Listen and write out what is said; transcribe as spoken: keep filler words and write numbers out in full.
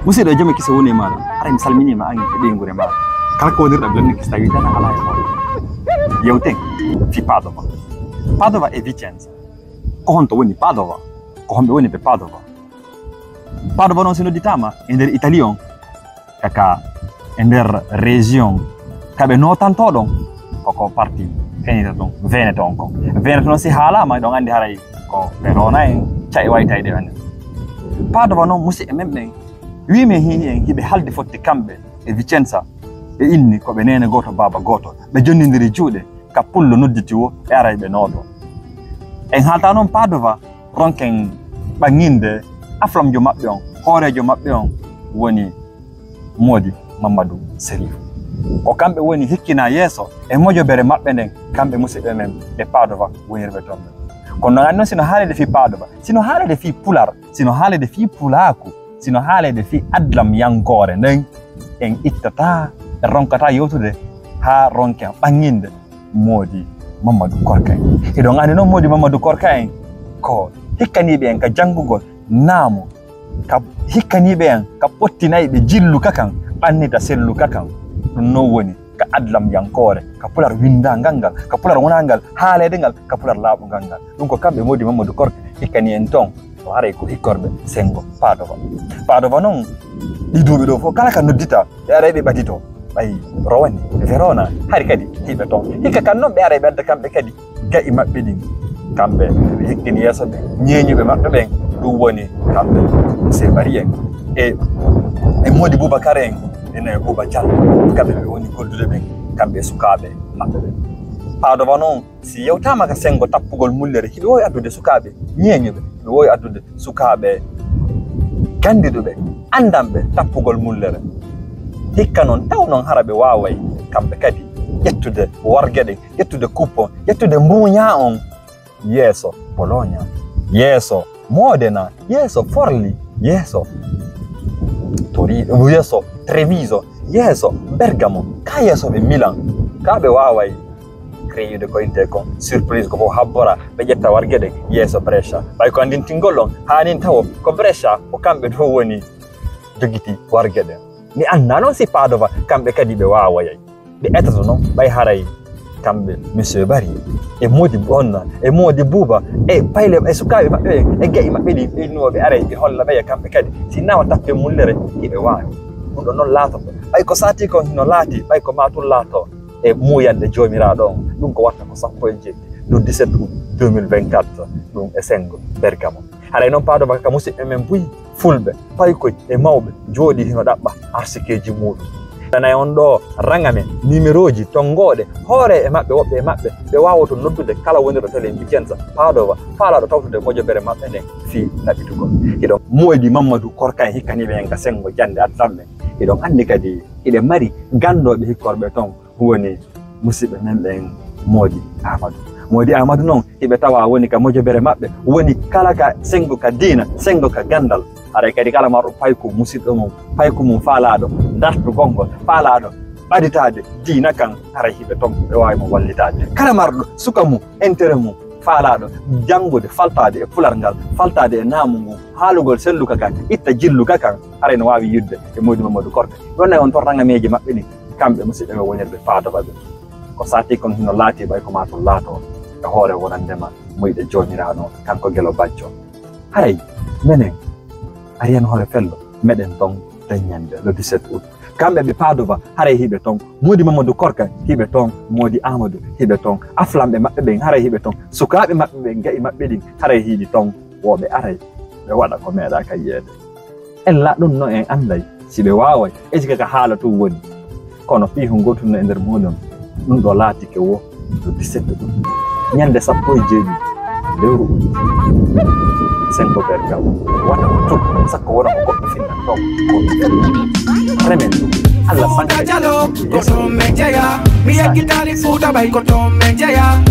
Musiɗɗo, jam e kisal woni e maaɗa. Haray mi salminiima an e ɓeynguure maaɗa. Kala ko wonirɗo, mi lanni kisal tawi tan alaa e hoore. Yewten fii Padova. Padova e Vicenza. Ko honto woni Padova? Ko homɓe woni ɓe Padova? Padova noon, si nodditaama e nder Italie on, kaka e nder région ka ɓe nootantoo ɗon, koko parti fenita ɗon Veneto on kon. Veneto noon, si haalaama, eɗon anndi haray ko Verona en, ca'i waytayɗe en. Padova noon, musiɓɓe men ɓen, wiimi hini en hiɓe haldi fotti kamɓe e Vicenza. Ɓe inni ko ɓe neene gooto, baaba gooto. Ɓe jonnindiri juuɗe ka pullo nodditi woo, ɓe aray ɓe nooto. En haalta noon Padova, ronken ɓaŋŋinde aflamjo maɓɓe on, hooreejo maɓɓe on woni Moodi Mammadu Serifu. Ko kamɓe woni hikkinaa yeeso e mojobere maɓɓe nden, kamɓe musiɓɓe men ɓe Padova wonirɓe toon ɓen. Kono noon, anndi noon, sino haalede fii Padova, sino haalede fii Pular, sino haalede fii Pulaaku, sino haalede fii adlamyankoore nden, en ittataa, en ronkataa yewtude haa ronken ɓaŋŋinde Moodi Mammadu Korka en. Hiɗon anndi noon Moodi Mammadu Korka en ko hikkaniiɓe en ka janngugol naamu, ka hikkaniiɓe en ka pottinayɓe jillu ka kan, ɓannita sellu ka kan. Ɗum noon woni ka adlamyankoore, ka Pular winndaangal ngal, ka Pular wonaangal haaleede ngal, ka Pular laaɓungal ngal. Ɗum ko kamɓe Moodi Mammadu Korka hikkani en toon. Ko haray ko hikkorɓe senngo Padova. Padova noon, ɗii duuɓi ɗoo fof, kala ka nodditaa, ɓe aray ɓe ɓaditoo. Ɓay Rowani, Verona, hari kadi hiɓe toon. Hikka kan noon, ɓe aray ɓe adda kamɓe kadi ga'i maɓɓe ɗin. Kamɓe ɓe hikkini yeeso ɓe, ñeeñuɓe maɓɓe ɓen, ɗum woni kamɓe Muse Bari en e, e Moodi Bubakar en, ene e Buuba Jallo. Kamɓe ɓe woni goldude ɓen, kamɓe e sukaaɓe maɓɓe ɓen. Padova noon, si yewtaama ka senngo tappugol mullere, hiɓe woowi addude sukaaɓe ñeeñuɓe, hiɓe woowi addude sukaaɓe ganndiɗuɓe, anndanɓe tappugol mullere. Hikka noon, taw noon hara ɓe waaway kamɓe kadi ƴettude warge ɗen, ƴettude coupe on, ƴettude mbuuñaa on yeeso Bologna, yeeso Modena, yeeso Forli, yeeso Torino, yeeso Treviso, yeeso Bergamo, ka yeeso ɓe Milan, ka ɓe waaway créer ko innetee kon surprise, ko fof habbora, ɓe ƴetta warge ɗen yeeso Brescia. Ɓay ko anndintingol on, haanin tawo ko Brescia, ko kamɓe ɗoo woni jogiti warge ɗen. Mi anndaa noon si Padova, kamɓe kadi ɓe waawayay. Ɓe etoto noon, ɓay haray kamɓe Monsieur Bari, e Moodi Bonna, e Moodi Buuba, e payle, e sukaaɓe maɓɓe ɓen, e ga'i maɓɓe ɗin, ɓe innooɓe aray ɓe holla ɓeya kamɓe kadi. Si nawa tappe mullere, hiɓe waawi. Ɗum ɗon noon laatoto. Ɓay ko saatii kon hino laatii, ɓay ko maa tun laatoo e muuyanɗe Joomiraaɗo on. Ɗum ko watta ko sappo e jeeɗiɗi, le dix-sept août deux mille vingt-quatre, ɗum e senngo Bergamo. Haray noon Padova ka musiɓɓe men buy, fulɓe, paykoy e mawɓe jooɗii hino ɗaɓɓa arsikeeji muuɗum. Tanay on ɗoo raŋa men, nimerooji, tonngooɗe, hoore e maɓɓe, woɓɓe e maɓɓe, ɓe waawoto noddude kala wonirɗo telen Vicenza, Padova, faalaaɗo tawtude mojobere maɓɓe nden fii naɓitugol. Hiɗon Moodi Mammadu Korka en hikkaniiɓe en ka senngo jannde adlamɓe. Hiɗon anndi kadi hiɓe mari ganndooɓe hikkorɓe ton, woni musiɓɓe men ɓen Moodi Aamadu. Moodi Aamadu noon, hiɓe tawa woni ka mojobere maɓɓe, woni kala ka senngo ka diina, senngo ka ganndal. Haray kadi kala marɗo payko musiɗɗo mum, payko mum faalaaɗo dartugol ngol, faalaaɗo ɓaditaade diina kan, haray hiɓe ton, ɓe waawi mo wallitaade. Kala marɗo suka mum, intérêt mum, faalaaɗo janngude, faltaade e pular ngal, faltaade e naamu ngu, haalugol selluka kan, itta jilluka kan, haray no waawi yiɗde e Moodi Mammadu Korka. Ɗon nayi on ton raŋameeji maɓɓe ɗin, kamɓe musiɓɓe ɓe wonirɓe Padova ɓe. Ko saatii kon hino laatii ɓay ko maa tun laatoo e hoore wonandema muyɗe Joomiraaɗo, kanko Gelo Bacco. Haray menen Ariane Hoore Fello, meɗen ton daññande le dix-sept août. Kamɓe ɓe Padova, haray hiɓe ton. Moodi Mamadou Korka hiɓe ton. Moodi Amadou hiɓe ton. Aflamɓe maɓɓe ɓen, haray hiɓe ton. Sukaaɓe maɓɓe ɓen, ga'i maɓɓe ɗin, haray hiɗi ton. Wo ɓe aray, ɓe waɗa ko meeɗaaka yiyeede. Ella ɗum no en annday si ɓe waaway. Ejike ka haala tun woni. Kono piihu ngootu no e nder muuɗum. Ɗum ɗo laatike wo le dix-sept août. Ñande sappo e jeeɗiɗi lewru août. Sengo Bergamo. Wata ko tug, sakko wona ko goɗɗo finnan ɗon. Remen ɗum. Allah sanka. Jalo, ko toon men jeyaa. Mi yeggitaali Fuuta ɓay ko toon men jeyaa.